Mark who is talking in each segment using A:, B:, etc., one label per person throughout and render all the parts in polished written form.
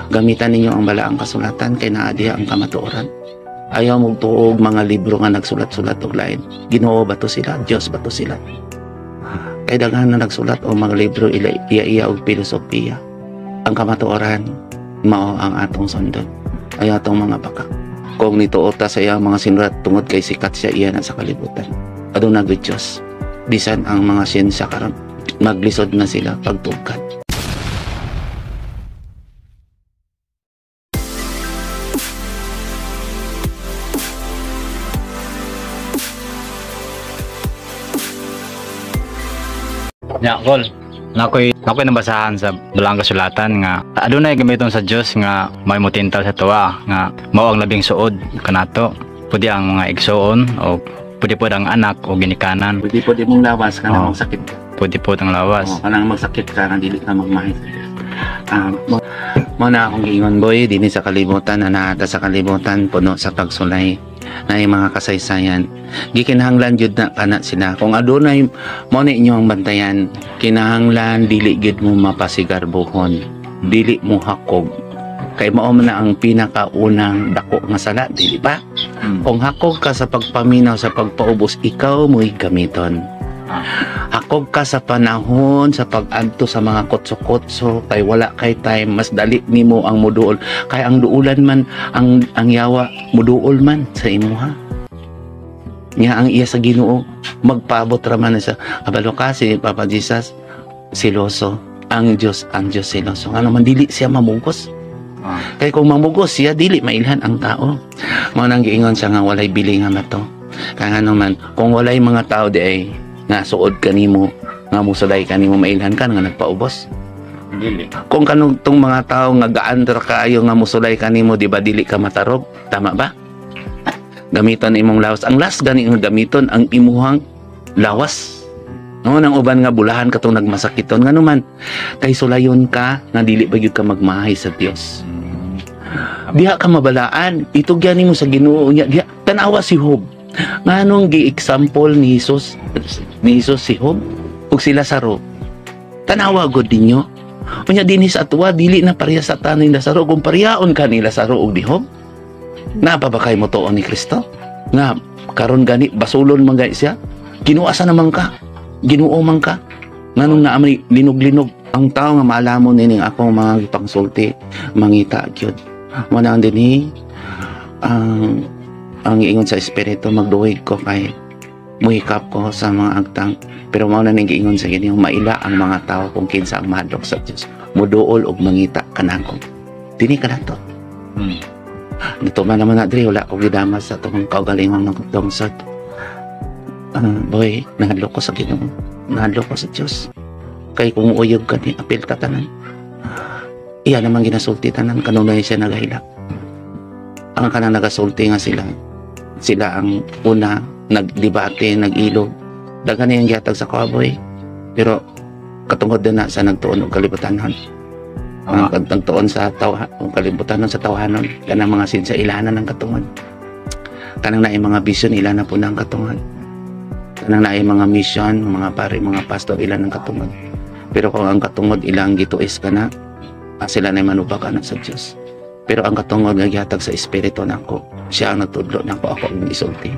A: Gamitan ninyo ang balaang kasulatan kay naa diha ang kamatuoran. Ayaw mo tuog mga libro nga nagsulat-sulat og lain. Ginoo ba to sila? Dios ba to sila? Kay daghan na nagsulat og mga libro ila iya-iya og filosofiya. Ang kamatuoran mao ang atong sundon. Ayaw atong mga baka. Kung nituo ta sa iyang mga sinulat tungod kay sikat siya iya na sa kalibutan. Aduna gyud Dios. Bisan ang mga siyensya karon maglisod na sila pagtugkad.
B: Nya, Kol. Nakoy nabasahan sa balang kasulatan nga adunay gamiton sa Dios nga may mutintal sa tuwa nga mao ang labing suod kanato. Pwede ang mga igsoon o pwede pod ang anak o ginikanan,
A: Pwede po di mong lawas ka na
B: Oo.
A: magsakit ka.
B: Pwede pod ang lawas.
A: Oo, kanang magsakit ka nga dili ka magmahal. Mo na akong giingon, boy, dinhi sa kalibutan na naata sa kalibutan puno sa pagsulay na yung mga kasaysayan. Gikinahanglan jud na kana sila. Kung adunay mo na inyo ang bantayan, kinahanglan dili gyud mo mapasigarbuhon, dili mo hakog. Kay mao man na ang pinakaunang dako nga sala, dili ba? Kung hakog ka sa pagpaminaw, sa pagpaubos, ikaw mo'y gamiton. Hakog ka sa panahon, sa pag-adto sa mga kotso-kotso, kay wala kay time, mas dali nimo ang muduol. Kay ang duulan man, ang yawa, muduol man sa imuha. Nya ang iya sa Ginoo, magpaabot ra man sa kabalo ka si Papa Jesus, siloso. Ang Dios siloso. Ano man dili siya mamugos. Kay kung mamugos siya, dili mailhan ang tao. Mao nang giingon siya nga walay bili nga mato. Kaya nga naman, kung walay mga tao di ay nga suod kanimo, nga musulay kanimo, mailhan ka nga nagpaubos.
B: Dili.
A: Kung kanugtong mga tao nga gaan ra kaayo nga musulay kanimo, di ba dili ka matarog? Tama ba? Gamiton imong lawas. Ang last gani nga gamiton ang imuhang lawas. No, nang uban nga bulahan katong nagmasakiton ngano man kay sulayon ka nga dili ba gyud ka magmahay sa Dios. Diha ka mabalaan, itugyan nimo sa Ginoo niya. Diha tan-awa si Job. Nganong gi-example ni Jesus si Job ug si Lazaro. Tan-awa gud ninyo. Unya dinhi sa atuwa dili na pareha sa tanan ni Lazaro. Kung parehaon ka ni Lazaro ug ni Job, naa pa ba kay motuo ni Kristo? Nga karon gani basulon man gani siya. Ginoo asa naman ka? Ginoo man ka? Nganong naa man linog-linog ang tao nga maalamon nining akong mga gipangsulti, mangita gyud. Mo na ang dinhi ang giingon sa espiritu, magduhig ko kay muhikap ko sa mga agtang, pero mao na ning giingon sa Ginoo, maila ang mga tao kung kinsa ang mahadlok sa Dios, muduol og mangita kanako. Dinhi ka nato. Natuman naman na diri, wala ko gidamas sa atong kaugalingong lungsod. Boy, nahadlok ko sa Ginoo, nahadlok ko sa Dios. Kay kung uyog ka ni apil ta tanan. Iya naman ginasulti tanan kanunay siya nagahilak. Ang kanang nagasulti nga sila, sila ang una nagdebate, nag-ilog. Daghan niyang gihatag sa cowboy. Pero katungod din na sa nagtuon og kalibutanon. Ang nagtuon sa tawa, og kalibutanon sa tawanon, kanang mga sinsa ilanan ang katungod. Kanang naay mga vision ilana po na ang katungod. Kanang naay mga mission, mga pare, mga pastor ilan ang katungod. Pero kung ang katungod ilang gituis ka na, sila na manubag ka na sa Dios. Pero ang katungod nga gihatag sa espiritu nako, siya ang nagtudlo nako, ako ang gisulti.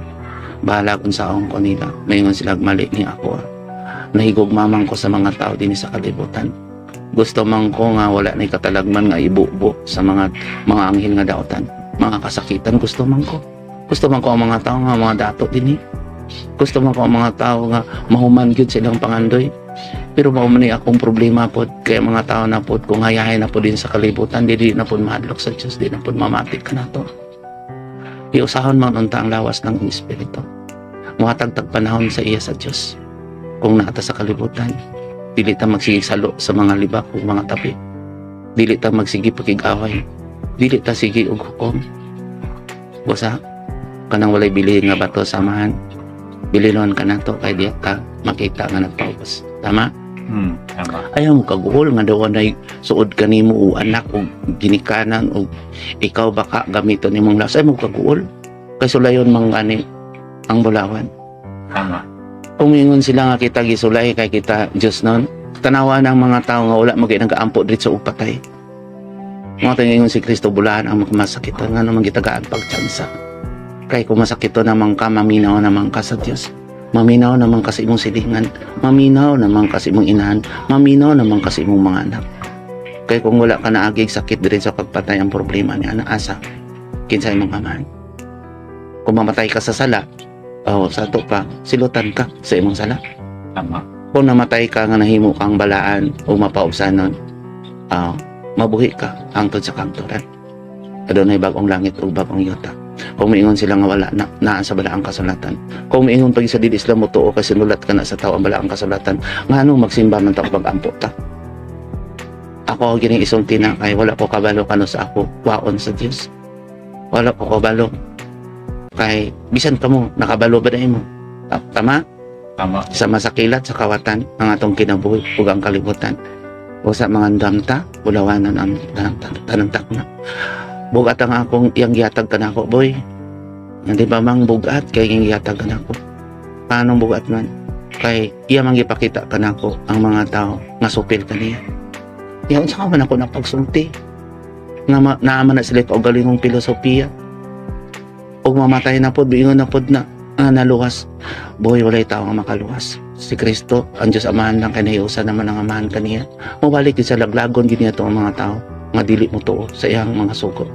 A: Bahala kung saon ko nila. Mayngon sila mali ni ako. Nahigugmaman ko sa mga tao dinhi sa kalibutan. Gusto man ko nga wala na katalagman nga ibubo sa mga anghel nga daotan. Mga kasakitan gusto man ko. Gusto man ko ang mga tao nga mga dato dinhi. Gusto man ko ang mga tao nga mahuman gyud silang pangandoy. Pero mao man ni akong problema pod kay mga tao na pod kung hayahay na pod din sa kalibutan, dili na pod mahadlok sa Dios, di na pod mamati ka nato. Iusahon man unta ang lawas ng espiritu. Muhatag tag panahon sa iya sa Dios. Kung naata sa kalibutan, dili ta magsige salo sa mga libak ug mga tapi. Dili ta magsige pakig-away. Dili ta sige og hukom. Busa kanang walay bili nga bato samahan. Bilinon ka nato kay diya ka makita nga nagpaubos. Tama?
B: Tama.
A: Ayaw mo kaguol nga daw nay suod kanimo o anak o ginikanan o ikaw baka gamiton nimong lawas. Ayaw mo kaguol. Kay sulayon man gani ang bulawan.
B: Tama.
A: Kung ingon sila nga kita gisulay kay kita Diyos nun, tanawa ng mga tao nga wala magay nagaampo diri sa upatay. Mga tingingon si Kristo, bulahan ang masakiton, nga naman gitagaan pagtsansa. Kay kung masakito naman ka, maminaw naman ka sa Dios. Maminaw naman ka sa imong silingan, maminaw naman ka sa imong inahan, maminaw naman ka sa imong mga anak. Kay kung wala ka naagig sakit diri sa pagpatay, ang problema niya na asa kinsa imong amahan. Kung mamatay ka sa sala, oh, sa ato pa, silutan ka sa imong sala.
B: Tama.
A: Kung namatay ka nga nahimo kang balaan o mapaubsanon, mabuhi ka hangtod sa kamturan. Adunay bag-ong langit ug bag-ong yuta. Kung miingon sila nga wala na, naa sa balaang kasulatan. Kung miingon pag sa dili sila motuo kasi sinulat ka na sa tao ang balaang kasulatan, ngano magsimba man ta og mag-ampo ta? Ako gining isulti na kay wala ko kabalo kano sa ako waon sa Dios. Wala ko kabalo. Kay bisan kamo nakabalo ba na imo? Tama?
B: Tama.
A: Sa masakilat sa kawatan ang atong kinabuhi ug ang kalibutan. O sa mga damta, bulawanan ang tanang takna. Bugat ang akong iyang gihatag kanako, boy. Hindi ba mang bugat kay iyang gihatag kanako? Paano bugat man? Kay iya mang gipakita kanako ang mga tao nga supil kaniya. Iyan sa man ako napagsulti. Nga naaman na sila kaugalingong filosofiya. Og mamatay na pod, biingon na pod na nga naluwas. Boy, walay tao nga makaluwas. Si Kristo, ang Diyos Amahan lang, kay nahiusa naman ang Amahan kaniya. Mubalik sa laglagon gid niya ang mga tao nga dili mo tuo sa iyang mga sugo.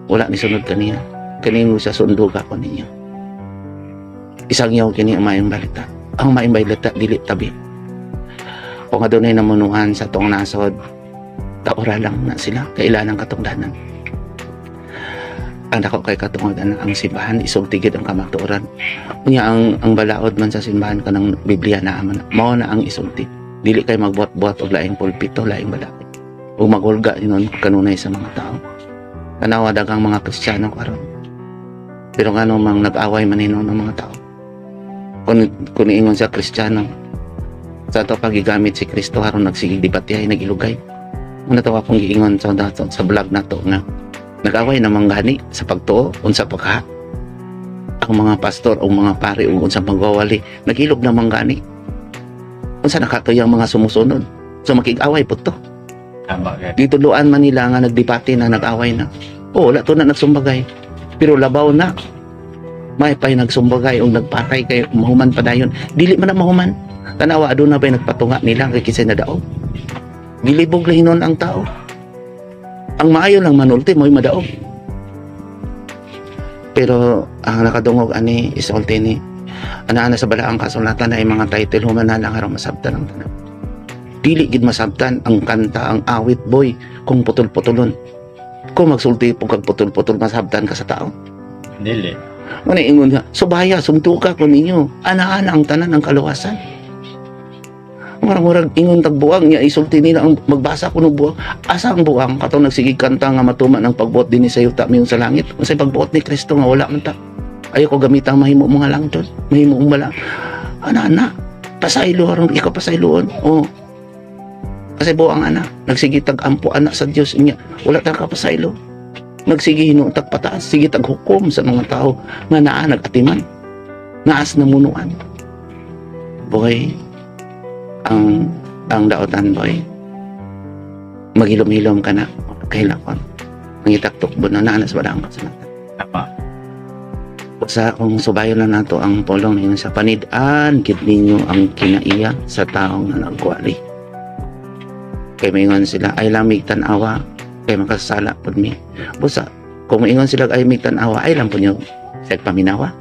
A: Wala ni sunod kaniya. Kani siya, sundog ako ninyo. Isang yaw kini ang maayong balita. Ang maayong balita dili tabi. Kung adunay namunuhan sa tong nasod, taora lang na sila, kailangan katungdanan. Ang dako kay katungdanan ang simbahan, isulti gid ang kamatuoran. Unya ang balaod man sa simbahan, kanang Biblia na man, mao na ang isulti. Dili kay magbuhat-buhat og laing pulpito, laing balaod. Ug maghulga inon kanunay sa mga tao. Tanawa daghang mga Kristiyano karon. Pero ngano mang nag-away man hinon ang mga tao? Kung iingon sa Kristiyano, sa ato pagigamit si Kristo aron nagsigig debate ay nagilugay. Una to akong giingon sa vlog na to nga nag-away namang gani sa pagtuo unsa pagka ang mga pastor o mga pari o unsa magwawali, nagilog namang gani, unsa nakatuyang mga sumusunod, so makig-away po to.
B: Tama gid.
A: Gituluan man nila nga nagdebate na, nag-away na. O wala to na nagsumbagay, pero labaw na may pay nagsumbagay o nagpatay kay mahuman pa dayon, dili man na mahuman. Tanawa, aduna pa'y nagpatunga nila kay kisay nadaog. Gilibog lang hinon ang tao. Ang maayo lang manulti mo'y madaog. Pero ang nakadungog ani isulti ni ana-ana sa balaang kasulatan ay mga title, human na lang aron masabtan ang tanan. Dili gid masabtan ang kanta, ang awit, boy, kung putol-putulon. Kung magsulti po kag putol-putol, masabtan ka sa tao?
B: Dili.
A: Muna ingon nga, subaya, sumtuka ko ninyo. Ana-ana ang tanan ang kaluwasan. Murag-murag ingon tag buwang niya, isulti nila ang magbasa ko ng buwang. Asa ang buwang? Katong nagsigig kanta nga matuman ang pagbuot dinhi sa yuta mayon sa langit. Unsay pagbuot ni Kristo nga wala man ta? Ayaw ko gamitang mahimo mo nga langton. Mahimo mo lang. Ana-ana. Pasaylo aron ikaw pasayloon. Oh. Kasi buwang ana, nagsige tag ampo ana sa Dios niya. Wala ta ka pasaylo. Nagsige hinuon tag pataas, sige tag hukom sa mga tao nga naa nagatiman. Naas namunuan. Boy, ang daotan, boy. Maghilom-hilom ka na kahilakon. Mangitaktok na naa sa balaang kasulatan.
B: Tama.
A: Sa kung subayon lang nato ang pulong ninyo sa panid-an gid ninyo ang kinaiya sa taong nga nagwali. Kay maingon sila ay lamig tan-awa kay makasala pud mi. Busa kung maingon sila ay mig tan-awa ay lang pud nyo sa paminawa.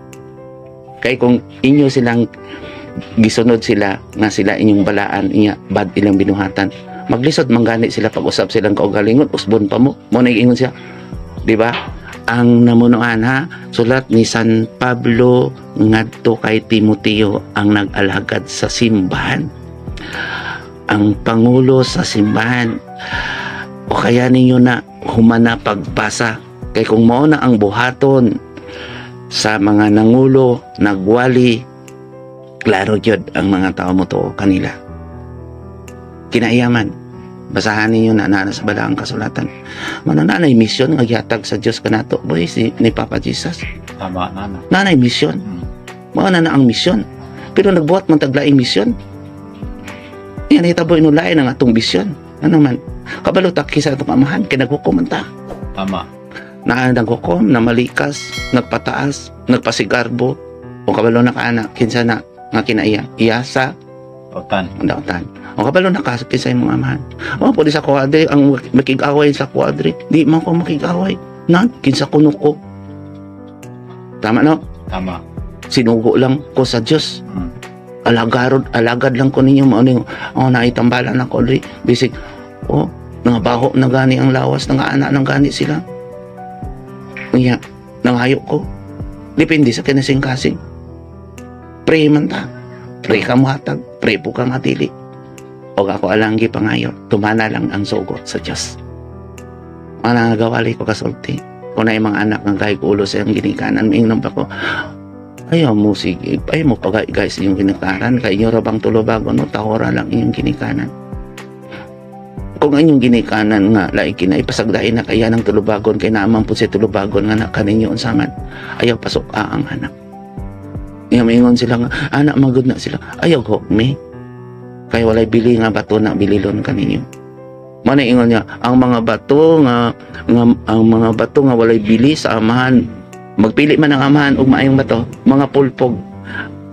A: Kay kung inyo silang gisunod sila nga sila inyong balaan inya bad ilang binuhatan, maglisod man gani sila pag-usab silang kaugalingon, usbon pa mo. Mo na ingon siya, di ba? Ang namunuan ha, sulat ni San Pablo ngadto kay Timoteo, ang nag-alagad sa simbahan, ang pangulo sa simbahan. O kaya ninyo na humana pagbasa, kay kung mao na ang buhaton sa mga nangulo nagwali, klaro gyud ang mga tao mo tuo kanila. Kinaiyaman, basahan ninyo na naa sa balaang kasulatan. Mano na nay misyon nga gihatag sa Dios kanato, boy, si ni Papa Jesus.
B: Tama na na.
A: Nanay misyon. Mao na na ang misyon. Pero nagbuhat man tag laing misyon. Yan hitabo inulain ang atong bisyon. Ano man? Kabalo ta kinsa atong amahan kay naghukom man ta.
B: Tama.
A: Na naghukom, na malikas, nagpataas, nagpasigarbo. O kabalo na ka ana kinsa na nga kinaiya. Iya sa
B: Otan.
A: Dautan. O kabalo na ka kinsa imong amahan. O pwede sa kuadre ang makig-away sa kuadre. Di man ko makig-away. Nan kinsa kuno ko. Tama, no?
B: Tama.
A: Sinugo lang ko sa Dios. Alagarod, alagad lang ko ninyo, mao ning oh naitambalan ako diri bisig oh nangabaho na gani ang lawas, nangaana nang gani sila. Unya nangayo ko, depende sa kinasing-kasing. Pray man ta, pray ka mohatag, pray po ka nga dili. Og ako alang gipangayo, tumana lang ang sugo sa Dios. Ana nga gawali ko kasulti kung na mga anak nga gahig ulo sa iyang ginikanan, miingnon pa ko, "Ayaw mo, sige, ayaw mo pag guys inyong ginikanan, kay inyo ra bang tulubagon no, tahora lang inyong ginikanan." Kung ang inyong ginikanan nga laing kina ipasagdain na kaya ng tulubagon kay naaman po siya tulubagon nga na kaninyo unsaman, ayaw pasok ang anak. Nga maingon sila nga anak magud na sila, ayaw hukmi kay walay bili nga bato na bililon kaninyo. Mao na ingon niya ang mga bato nga ang mga bato nga walay bili sa amahan, magpili man ang amahan og maayong bato, mga pulpog.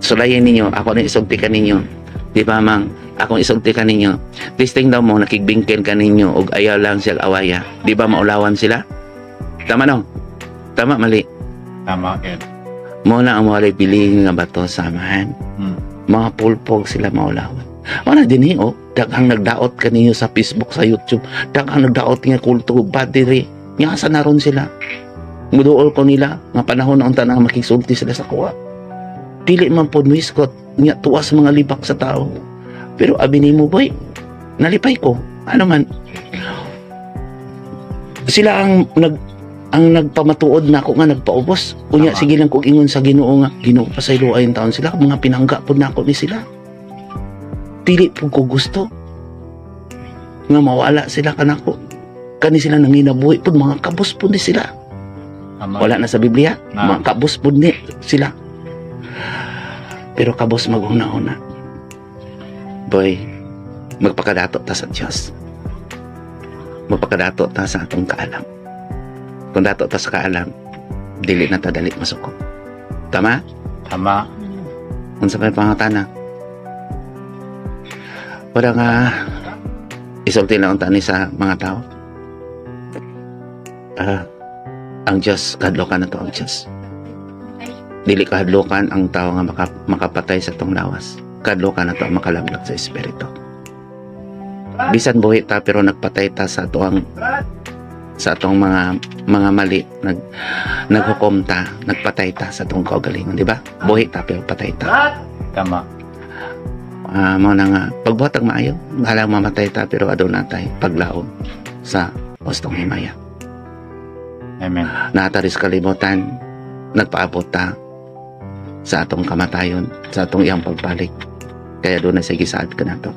A: Sulayin ninyo, ako na isulti ka ninyo. Di ba, mang? Akong isulti ka ninyo. Testing daw mo, nakigbingkin ka ninyo og ayaw lang siya awaya. Di ba maulawan sila? Tama, no? Tama, mali?
B: Tama, Ed.
A: Mo na ang walay bili nga bato sa amahan. Mga pulpog sila maulawan. Wala din eh, oh. Daghang nagdaot kaninyo sa Facebook, sa YouTube. Daghang nagdaot nga kulto, bad diri. Nga sa naron sila. Muduol ko nila nga panahon na unta na makigsulti sila sa kuha. Dili man pod miskot nya tuwas mga libak sa tao. Pero abi nimo, boy, nalipay ko. Ano man sila ang nagpamatuod na ako nga nagpaubos. Unya
B: Tama.
A: Sige lang kog ingon sa Ginoo nga, "Ginoo, pasaylo ayon taon sila, mga pinangga pod nako ni sila." Dili pud ko gusto nga mawala sila kanako. Kani sila nanginabuhi pud, mga kabos pud ni sila.
B: Tama.
A: Wala na sa Biblia,
B: Na.
A: mga kabos pud ni sila. Pero kabos maghuna-huna. Boy, magpakadato ta sa Dios. Magpakadato ta sa atong kaalam. Kung dato ta sa kaalam, dili na ta dali masuko. Tama?
B: Tama.
A: Unsa may pangutana? Wala nga isulti na unta ni sa mga tao. Ah, ang Diyos, kahadlokan na to ang Diyos. Dili kahadlokan ang tao nga makapatay sa tong lawas. Kahadlokan na to ang makalaglag sa espiritu. Bisan buhi ta pero nagpatay ta sa atong mga mali, naghukom ta, nagpatay ta sa atong kaugalingon, di ba? Buhi ta pero patay ta.
B: Tama.
A: Ah, mao na nga pagbuhat ang maayo, bahala mamatay ta pero aduna tay paglaom sa hustong himaya.
B: Amen.
A: Naa ta sa kalibutan, nagpaabot ta sa atong kamatayon, sa atong iyang pagbalik. Kaya doon na sa gisaad ka na to.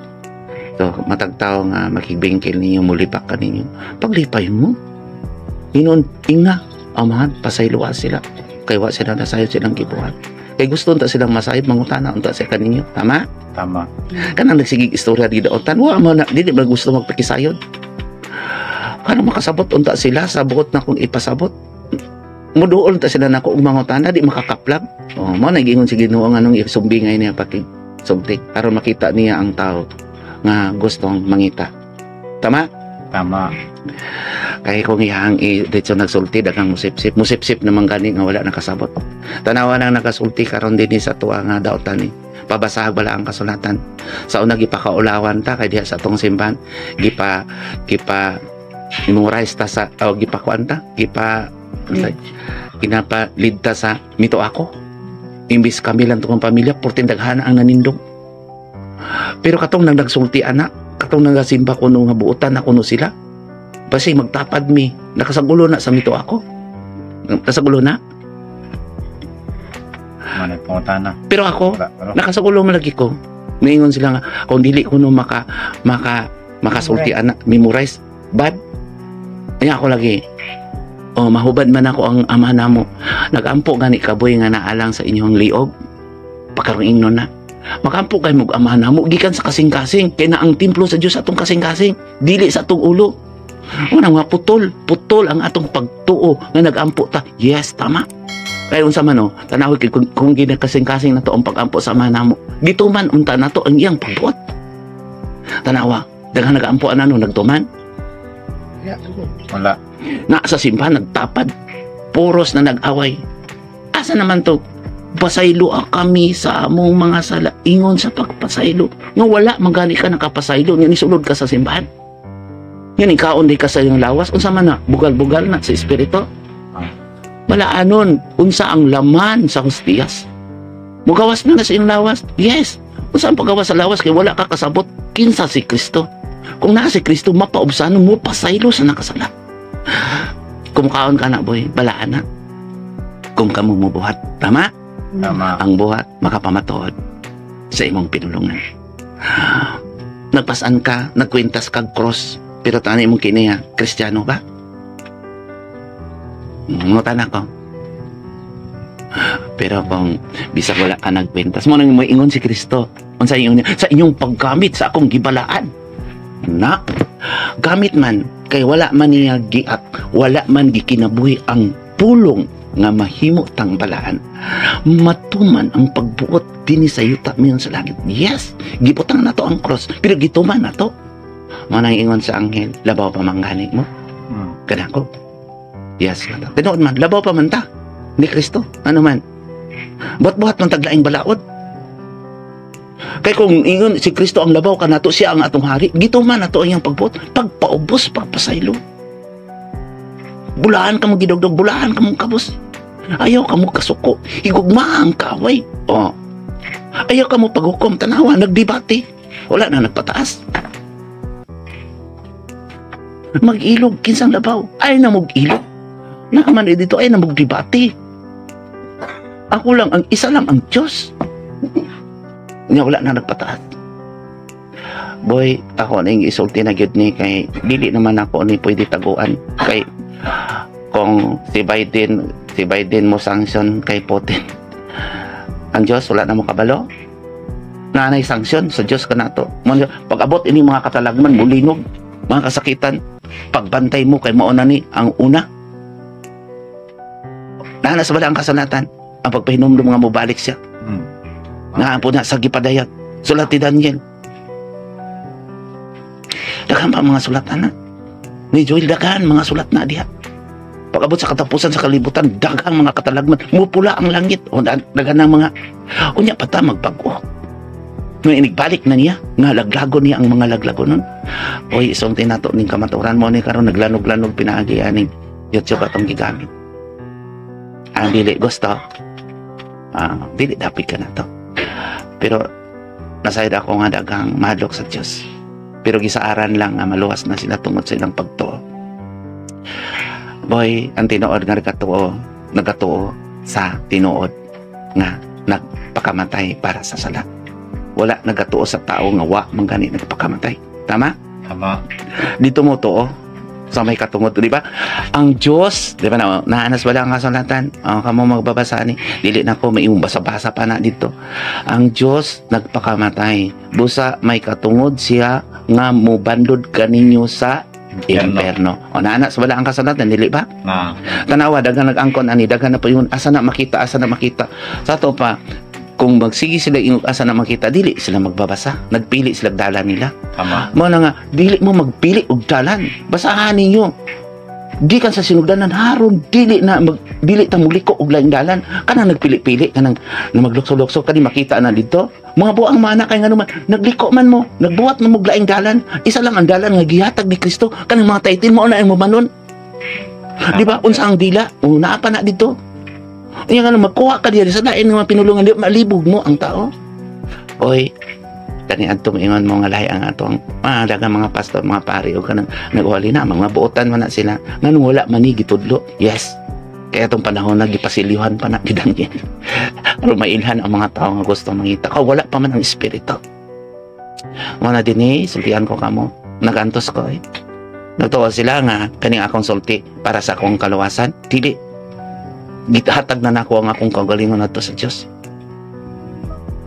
A: So, matag tao nga makigbingkil ninyo, mulipak ka ninyo. Paglipay mo, inon, ingna, "Amahan, pasayloa sila. Kay wa sila nasayod silang gibuhat." Kay gusto unta silang masayod, mangutana unta sa kaninyo. Tama?
B: Tama.
A: Kanang nagsigig istorya di daotan, wa mo na, dili ba gusto magpakisayod? Kanang makasabot unta sila sa buot na kung ipasabot. Muduol unta sila nako og mangutana, di makakaplag. Oh, mo na giingon si Ginoo nga nung isumbingay niya pakigsulti aron makita niya ang tao nga gustong mangita. Tama?
B: Tama.
A: Kay kung iyang diretso nagsulti, daghang musipsip. Musipsip naman gani nga wala nakasabot. Tanawa nang nagasulti karon dinhi sa tuwa nga daotan ni. Pabasahag bala ang kasulatan. Sa una gipakaulawan ta kay diha sa atong simbahan gipa gipa memorize ta sa o gipakuan ta, gipa ginapa lead ta sa mito ako. Imbis kami lang tungkong pamilya, portin daghana ang nanindog. Pero katong nang nagsulti ana, katong nagasimba kuno nga buotan na kuno sila. Basi magtapad mi, nakasagulo na sa mito ako. Nakasagulo na.
B: Manay pangutana.
A: Pero ako,
B: Wala, pero
A: nakasagulo man lagi ko. Niingon sila nga, kung dili ko no maka, maka, makasulti ana, memorize, bad. Kaya ako lagi, oh, mahubad man ako ang ama namo. Nagampo gani kaboy nga naalang sa inyong liog. Pakaroon ingnon na. Makampo kay mo Amahan namo gikan sa kasing-kasing kay na ang templo sa Dios atong kasing-kasing, dili sa atong ulo. Una nga putol, putol ang atong pagtuo nga nagampo ta. Yes, tama. Kaya unsa man, no, tanawin kay kung ginakasing-kasing nato ang pagampo sa Amahan namo. Gituman unta nato ang iyang pagbuot. Tanawa, daghan nagaampo ana, no, nagtuman.
B: Wala.
A: Na sa simbahan nagtapad. Puros na nag-away. Asa naman to? Pasaylo kami sa among mga sala. Ingon sa pagpasaylo. Nga wala man gani ka nakapasaylo. Nga nisulod ka sa simbahan. Nga ikaon di ka sa iyong lawas. Unsa man na? Bugal-bugal na sa espiritu. Balaanon, unsa ang laman sa hustiyas? Mugawas na na sa iyong lawas? Yes. Unsa ang paggawas sa lawas? Kay wala ka kasabot kinsa si Kristo. Kung naa si Kristo, mapaubsanon mo, pasaylo sa nakasala. Kumukaon ka na, boy, balaan na. Kung kamo mo buhat, tama?
B: Tama.
A: Ang buhat, makapamatuod sa imong pinulungan. Nagpasan ka, nagkwintas kag cross, pero tani imong kiniya, Kristiyano ba? Ngutan ako. Pero kung bisag wala ka nagkwintas, mo nang moingon si Kristo. Unsa ingon niya? Sa inyong paggamit sa akong gibalaan. Na, gamit man, kay wala man niya giak, wala man gikinabuhi ang pulong nga mahimo tang balaan. Matuman ang pagbuot dinhi sa yuta mayon sa langit. Yes, gibutang nato ang cross, pero gituman nato. Mo nang ingon sa anghel, labaw pa man gani mo. Kanako. Yes, tinuod man, labaw pa man ta ni Kristo. Ano man? Buhat-buhat man taglaing balaod. Kay kung ingon si Kristo ang labaw kanato, siya ang atong hari, gituman nato ang iyang pagbuot, pagpaubos, pagpasaylo. Bulaan ka mo gidugdog, bulaan ka mo kabus. Ayaw ka mo kasuko, higugma ang kaaway. Oh. Ayaw ka mo paghukom, tanawa, nagdebate. Wala na nagpataas. Mag-ilog, kinsang labaw. Ay na mag-ilog. Nakaman eh dito, ay na magdebate. Ako lang, ang isa lang ang Diyos. Nga wala na nagpataas. Boy, ako na yung isulti na gyud ni kay dili naman ako ni pwede taguan kay kung si Biden mo sanction kay Putin. Ang Diyos wala na mo kabalo. Naanay sanction sa Diyos kanato. Pag abot ini mga katalagman, mulinog, mga kasakitan, pagbantay mo kay mao na ni ang una. Naana sa bala ang kasulatan, ang pagpahinumdum nga mobalik siya. Nga po na sa gipadayag. Sulat ni Daniel. Daghan pa mga sulat ana. Ni Joel, daghan mga sulat na diha. Pag-abot sa katapusan sa kalibutan, daghang mga katalagman, mupula ang langit. O daghan ng mga unya pa ta magbag-o. Nga inigbalik na niya, nga laglago niya ang mga laglago nun. Oy, isulti nato ning kamaturan mo ni karon naglanog-lanog pinaagi aning YouTube atong gigamit. Ang dili gusto, dili dapit ka na to. Pero nasayod ako nga daghang mahadlok sa Dios. Pero gisaaran lang nga maluwas na sila tungod sa ilang pagtuo. Boy, ang tinuod nga nagkatuo, nagkatuo sa tinuod nga nagpakamatay para sa sala. Wala nagkatuo sa tao nga wa man gani nagpakamatay. Tama?
B: Tama.
A: Dito mo tuo sa may katungod, di ba? Ang Diyos, di ba na, naanas wala ang kasulatan? Ang kamo magbabasa ni, dili na ko, may imong basa-basa pa na dito. Ang Diyos nagpakamatay. Busa may katungod siya nga mubandod kaninyo sa
B: Impyerno.
A: Imperno. O naanas wala ang kasulatan, dili ba?
B: Na.
A: Tanawa, daghan nag-angkon ani, daghan na po yun, asa na makita, asa na makita. Sa ato pa, kung magsige sila ingog asa na makita, dili sila magbabasa. Nagpili sila dalan nila.
B: Tama.
A: Mo na nga, dili mo magpili og dalan. Basahan ninyo. Gikan sa sinugdanan haron dili na mag, dili ta muliko og laing dalan. Kanang nagpili-pili kanang na maglukso-lukso kani makita na dito. Mga buang mana kay ngano man nagliko man mo, nagbuhat man mo og laing dalan. Isa lang ang dalan nga gihatag ni Kristo kanang mga title mo na ang manon. Di ba? Unsa ang dila? O naa pa na dito. Unya nga magkuha ka diya sa lain nga mga pinulungan, di malibog mo ang tao. Oy, kani adto ingon mo nga lahi ang atong mga daghang mga pastor, mga pari o kanang nagwali na mga buotan man na sila nganong wala man ni gitudlo. Yes, kaya itong panahon na gipasilyuhan pa na ni Daniel aron mailhan ang mga tao nga gusto mangita ka, wala pa man ang espiritu mo na dinhi. Sultian ko kamo, nagantos ko eh. Nagtuo sila nga kaning akong sulti para sa akong kaluwasan. Dili, gihatag na nako ang akong kaugalingon adto sa Dios.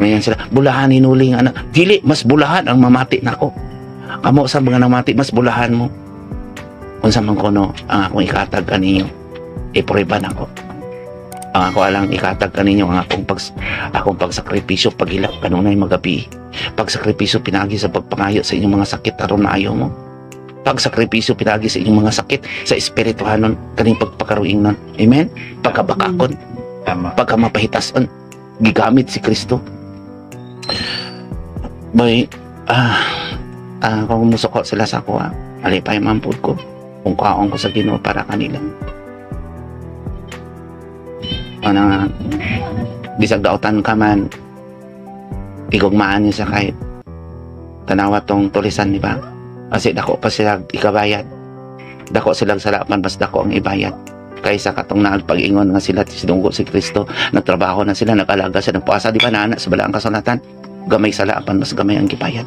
A: Ngayon sila, bulahan hinuli nga anak. Dili, mas bulahan ang mamati nako. Kamo sa mga namati, mas bulahan mo. Unsa man kuno ang akong ikatag kaninyo, iprueba nako. Ang ako alang ikatag kaninyo, ang akong pagsakripisyo, paghilak kanunay magabi. Pagsakripisyo pinagi sa pagpangayo sa inyong mga sakit aron maayo mo. Pagsakripisyo pinagi sa inyong mga sakit sa espirituhanon kaning pagpakaruing nun. Amen? Pagkabakakon, pagkamapahitason, gigamit si Kristo. Boy, kung musuko sila sa ako, alipay man pud ko. Kung kaon ko sa Ginoo para kanila. Ano nga, bisag dautan ka man, igugmaan niyo sa kahit tanawa tong tulisan, di ba? Kasi dako pa sila ikabayad. Dako silang salapan, mas dako ang ibayad. Kaysa katong nagpag-ingon nga sila, sinunggo si Kristo, nagtrabaho na sila, nag-alaga sila, nagpuasa, di ba naana sa balaang kasulatan? Gamay salapan, mas gamay ang gibayad.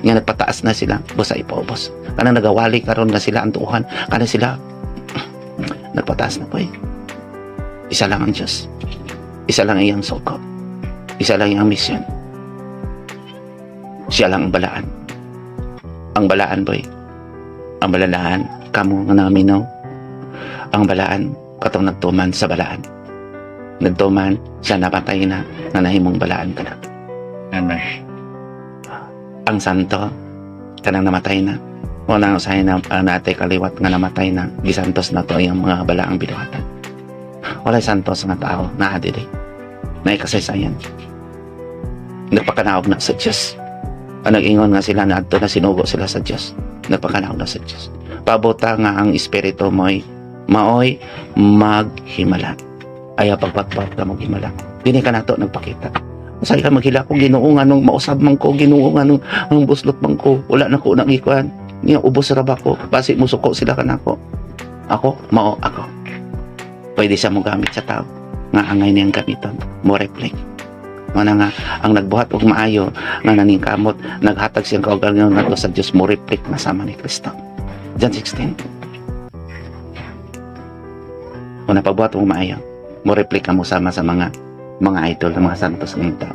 A: Nga nagpataas na sila, busa ipaubos. Kanang nagawali karon nga sila ang tuuhan, kana sila nagpataas na po eh. Isa lang ang Diyos. Isa lang iyang sugo. Isa lang iyang misyon. Siya lang ang balaan. Ang balaan, boy. Ang balalaan, kamo nga naminaw. Ang balaan, katong nagtuman sa balaan. Nagtuman, siya napatay na, nga nahimong balaan ka na.
B: Amen.
A: Ang santo, kanang namatay na. Wala nga usahay na ang natay kaliwat nga namatay na, gisantos na to ang mga balaang binuhatan. Walay santos nga tao, naa dili. Naikasaysayan. Nagpakanaog na sa Diyos. Ang nag-ingon nga sila na adto na sinugo sila sa Diyos. Nagpakanaog na sa Diyos. Pabuta nga ang espiritu mo'y maoy maghimala. Ayaw pagpatpat ka maghimala. Dini ka nato nagpakita. Usahay ka maghila ko, Ginoo, nga nung mausab man ko, Ginoo, nga nung ang buslot man ko, wala na ko nagikuan. Niya ubos ra ba ko? Basi musuko sila kanako. Ako, mao ako. Pwede siya mo gamit sa tao. Nga angay niyang gamiton. Mo reflect. Mana nga ang nagbuhat og maayo nga naningkamot, naghatag siyang kaugalingon ngadto sa Dios, mo reflect na sama ni Kristo. John 16. Kung napagbuhat og maayo, mo reflect ka mo sama sa mga idol ng mga santos ng tao.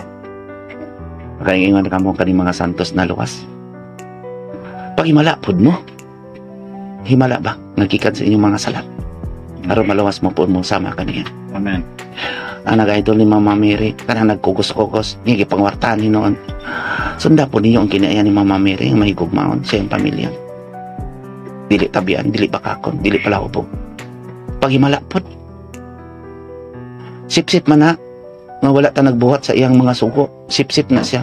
A: Kaya ingon ka mo kaning mga santos na luwas. Pag himala pud mo. Himala ba? Nagikan sa inyong mga salat. Aron maluwas mo po mo sama kaniya.
B: Amen.
A: Ang nag-idol ni Mama Mary, kanang nagkugos-kugos, niya gipangwartahan ni noon. Sunda po ninyo ang kinaiyan ni Mama Mary, ang mahigugmaon sa iyang pamilya. Dili tabian, dili bakakon, dili palaubog. Paghimala pod. Sip-sip man na, nga wala ta nagbuhat sa iyang mga sugo. Sip-sip na siya.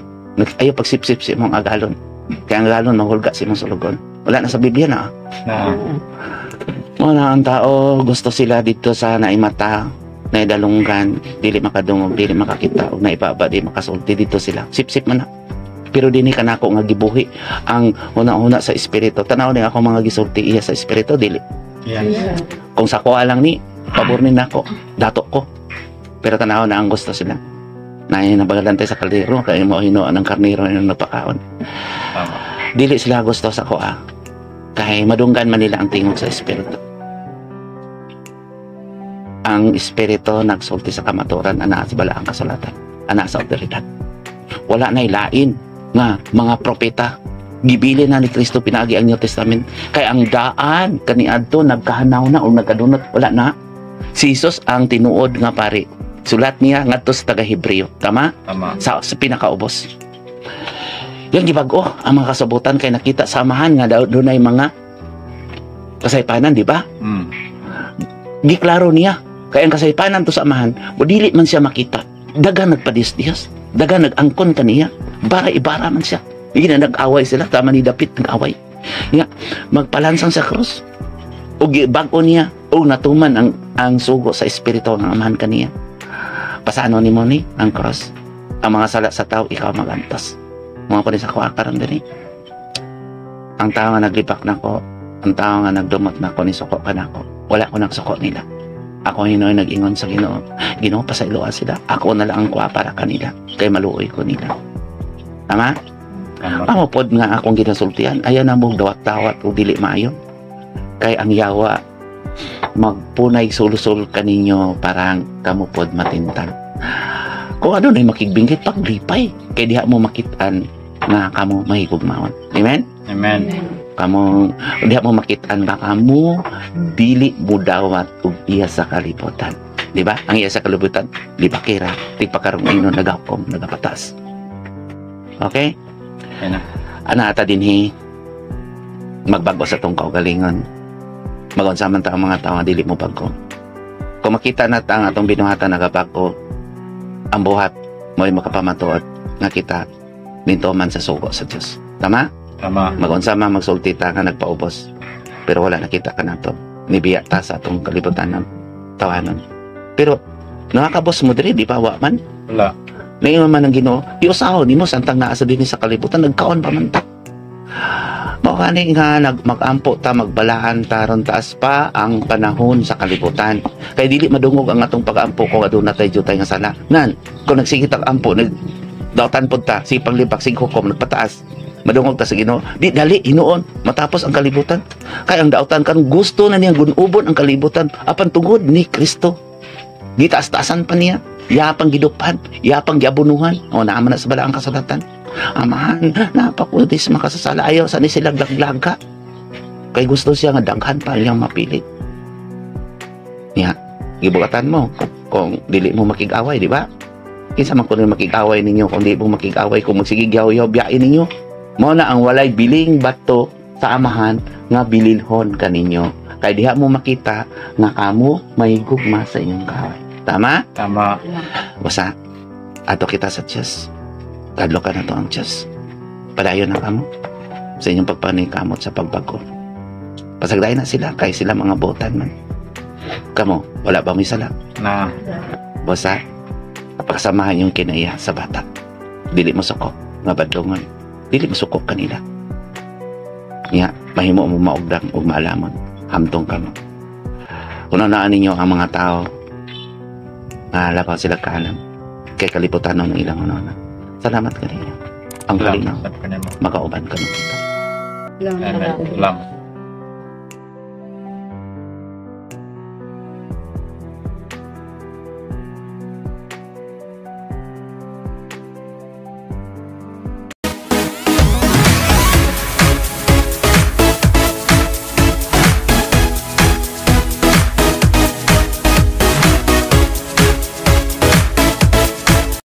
A: Ayaw pag-sip-sip sa imong agalon. Kaya ang agalon, mahulga sa imong sulugon. Wala na sa Biblia na.
B: Na.
A: Wala ang tao, gusto sila dito sa naimata, naidalunggan, dili makadungog, dili makakita, og naibaba, dili makasulti, dito sila. Sip-sip man na. Pero dinhi kanako nga gibuhi ang huna-huna sa espiritu. Tanaw ni ako mga gisulti iya sa espiritu, dili.
B: Yes.
A: Kung sa kuha lang ni, pabor ni nako, dato ko. Pero tanaw na ang gusto sila. Naay nabagalante sa kaldero, kaya mo hinuan ang karnero yung nagpakaon.
B: Tama.
A: Dili sila gusto sa kuha. Kay madunggan man nila ang tingog sa espiritu. Ang espiritu nagsulti sa kamaturan, ana sa balaang kasulatan, ana sa otoridad. Wala na ilain nga mga propeta. Gibili na ni Kristo pinagi ang New Testament. Kay ang daan kaniadto nagkahanaw na o nagkadunot, wala na. Si Jesus ang tinuod nga pari. Sulat niya ngadto sa taga Hebreo. Tama?
B: Tama.
A: Sa pinakaubos. Yang gibag-o ang mga kasabutan kay nakita samahan nga daw dunay mga kasaypanan, di ba? Giklaro niya kay ang kasaypanan to sa amahan, mo dili man siya makita. Daga nagpadis-diyos, daga nag-angkon kaniya, bara ibara man siya. Hindi na nag-away sila, tama ni David nag-away. Nga magpalansang sa krus. Ug bag-o niya ug natuman ang sugo sa espiritu ng amahan kaniya. Pasano nimo ni ang cross? Ang mga sala sa tao ikaw magantos. Mga pa sa kuha karon diri. Ang tao nga naglibak nako, ang tao nga nagdumot nako ni suko ka nako. Wala ko nagsuko nila. Ako hinoy nag-ingon sa Ginoo. Ginoo, pasayloa sila. Ako na lang ang kuha para kanila. Kay maluoy ko nila. Tama?
B: Tama.
A: Amo pod nga akong ginasultian. Ayaw na mo dawat-dawat o dili maayo. Kay ang yawa magpunay sulusol kaninyo parang kamo pod matintal. Kung ano na makigbinggit, paglipay. Kay diha mo makitaan nga kamo mahigugmaon. Amen?
B: Amen.
A: Kamo, diha mo makitaan nga kamo dili mudawat og iya sa kalibutan. Di ba? Ang iya sa kalibutan, libakira, tigpakarong ino, nagakom, nagapatas. Okay?
B: Ayan na.
A: Ana ata dinhi magbago sa tong kaugalingon. Magunsa man ta ang mga tao nga dili mo bago. Kung makita na ta ang atong binuhatan nagabago, ang buhat mo'y makapamatuod nga kita ninto man sa sugo sa Dios. Tama?
B: Tama.
A: Magunsa man magsulti ta nga nagpaubos. Pero wala nakita ka nato. Nibiya ta sa atong kalibutan ng tawanon. Pero nakakabos mo diri, di ba? Wa man.
B: Wala.
A: Naingon man ang Ginoo, iusaho nimo samtang naa sa dinhi sa kalibutan, nagkaon pa man ta. Mao gani nga nag magampo ta, magbalaan ta ron taas pa ang panahon sa kalibutan. Kay dili madungog ang atong pag-ampo kung aduna tay jutay nga sala. Nan, kung nagsige tag ampo, nag dautan pod ta, sige panglibak, sige hukom, nagpataas. Madungog ta sa Ginoo. Di dali hinuon matapos ang kalibutan. Kay ang dautan kan gusto na niyang gunubon ang kalibutan apan tungod ni Kristo. Gitaas-taasan pa niya. Yapang gidupan, yapang giabunuhan. O naaman na sa balaang kasulatan. Amahan, napakudis makasasala. Ayaw sa ni sila laglaga. Kay gusto siya nga daghan pa iyang mapili. Niya, gibugatan mo kung dili mo makig-away, di ba? Kinsa man kuno makig-away ninyo kung di mo makig-away, kung magsigig yaw-yaw biyain ninyo. Mao na ang walay biling bato sa amahan nga bililhon kaninyo. Kay diha mo makita nga kamo may gugma sa inyong kaaway. Tama?
B: Tama.
A: Basta, ato kita sa Diyos. Kadlo ka na to ang Diyos. Padayon na kamo sa inyong pagpanikamot sa pagbago. Pasagdayon na sila, kay sila mga botan man. Kamo, wala ba may sala?
B: Na.
A: Basta, pakasamahan yung kinaiya sa bata. Dili mo suko, nga badlongon. Dili mo suko kanila. Nga, mahimo mo maugdang ug maalamon. Hamtong kamo. Unaan ninyo ang mga tao nga labaw sila kaalam kay kalibutan ng ilang unana. Salamat kanila. Ang kalinaw,
B: Salamat kanimo.
A: magauban kamo kita.
B: Amen. Salamat.